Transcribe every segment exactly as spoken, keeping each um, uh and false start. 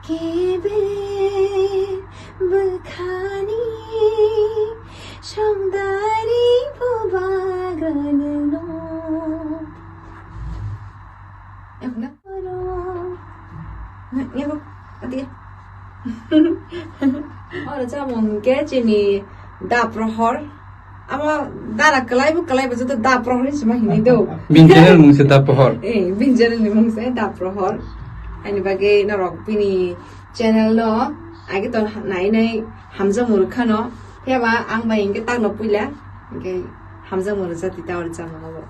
Kebe bwkhani songdari bubagrani no. Oro, oro, ati. Oro chamung ke chini da prohor. Amo dara kwlaibo, kwlaibo joto da prohor hinwi sima hinwi do. Bin channel mung se da prohor. Eh, bin channel ni mung se da prohor. Ani bagwi norok bini channel no age to nai nai hamjakmung rwkha no. Phiya ba ang bai hinkhe tak no puila. Hinkhe hamjakmung rwjak twi ta oro chamung abo.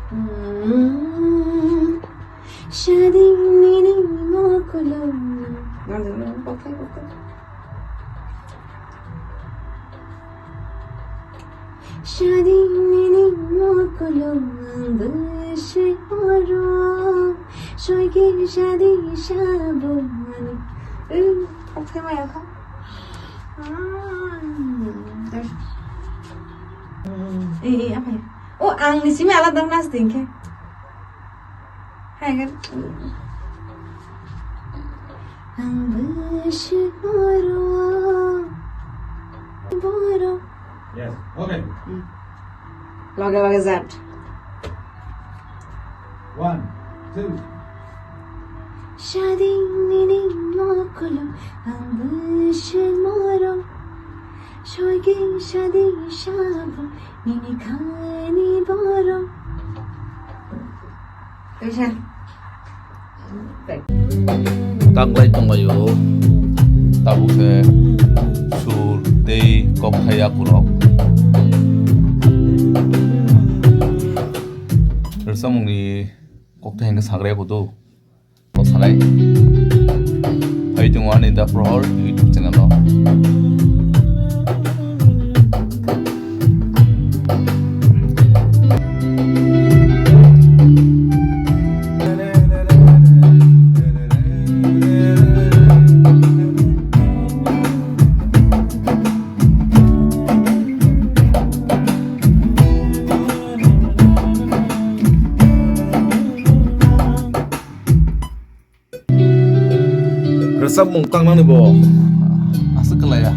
Hmm. Shadi nini mokolong. Nang jang nang kothai kothai. Shadi nini mokolong ang bwswk oro. Soike shadi saboni. Eh, kothai maya kha. Hmm. Eh, eh, apa ya? Oh, ang ni simi alada nas dingke. Hai kan? Ang bwswk borok, borok. Yes, okay. Hmm. Loge loge jat. One, two. Shadi nini mokolo ang bwswk borok. Soike shadi sabo nini khani borok. Kaisa. Taklai tonglaio, tabuk khe sur tei kokthai yakurok. Rwchapmungni kokthai hwnkhe sagra yakudu. O sanai. Phai tongo ani Da Prohor YouTube channel o. Rwchapmung tangnani bo aswk kwlaiya.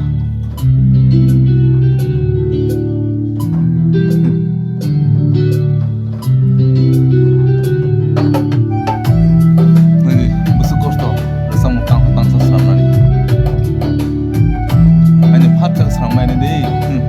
Nini bwswk kosto rwchapmung tang tangsa swnamnani. Ani phat khe swnamnai de. Hmm.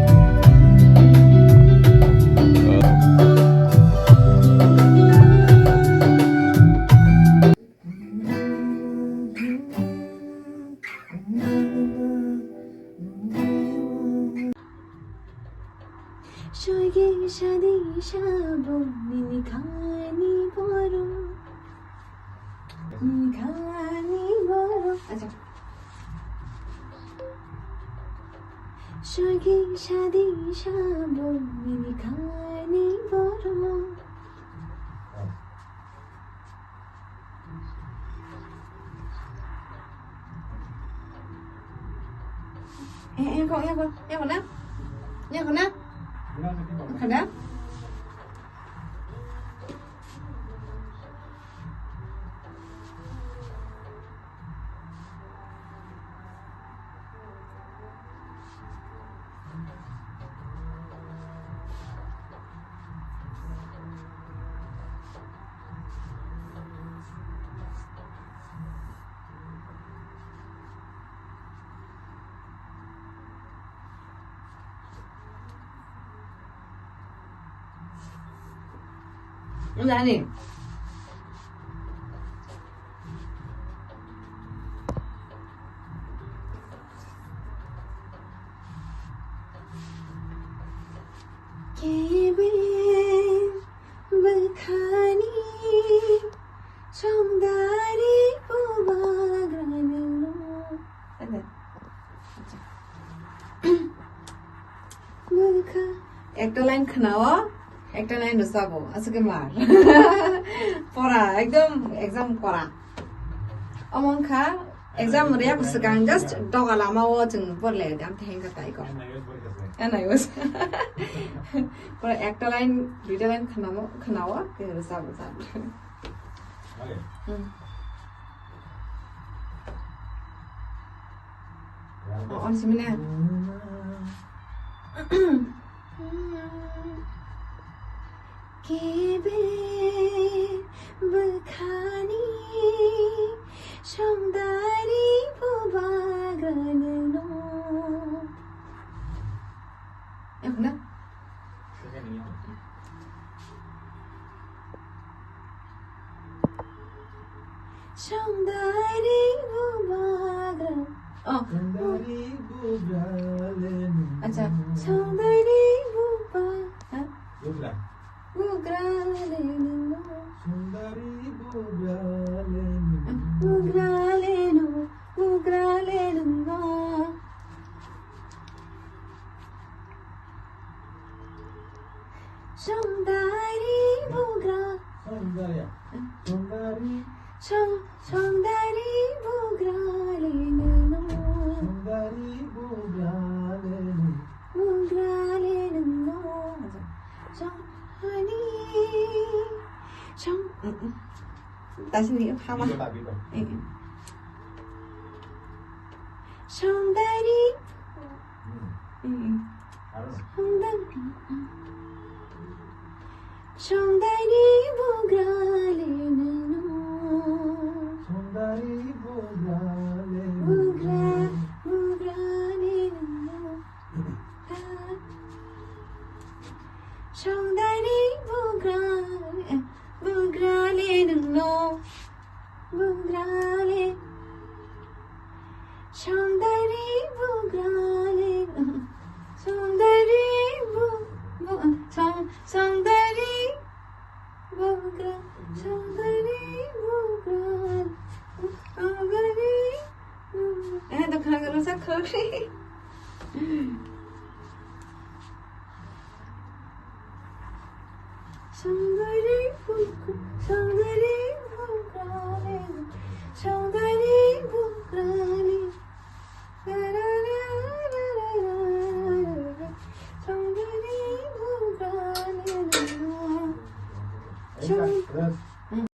Soike shadi sabo nini khani borok. Nini khani borok. Acha. Soike shadi sabo nini khani borok. Eh, eh, kok, eh, kok, eh, kok na? Eh, kok na? Kok na? Nani? Kebe bwkhani songdari bubagrani no. Bwkha. Ekta line khwnao, ekta line rwchabo, aswk khe mar. Pora, ekdom exam kora. Omo wngkha, exam rwya bwswkang just doga lamao chwng porle, amtwi hengkha tai kok. N I O S. Pora ekta line, duita line khwnamo, khwnao, tei rwchabo, rwchabo. Hmm. Simine. Kebe bwkhani songdari bubagrani no. Yakhna? Songdari bubagra. Oh. Songdari bubagra leno. Acha. Songdari buba. Ha? Bugra. Bugra leno. Songdari bugra leno. Bugra leno. Bugra leno. Songdari bugra. Songdari. Songdari. Song, songdari bugra leno. Songdari bugra leno. Bugra leno. Song, honey. Song, mm, mm. Tasi ni hama. Biba, biba. Eh, eh. Songdari. Hmm. Eh, eh. Aro. Songdari. Songdari bugra leno. Songdari bugra leno. Bugra, bugra leno. Songdari bugra, eh, bugra leno. Bugra le. Songdari bugra le. Songdari bu, bu, song, songdari bugra, songdari bugra. Songdari bugra. Eh, dokna galo sa khore. Song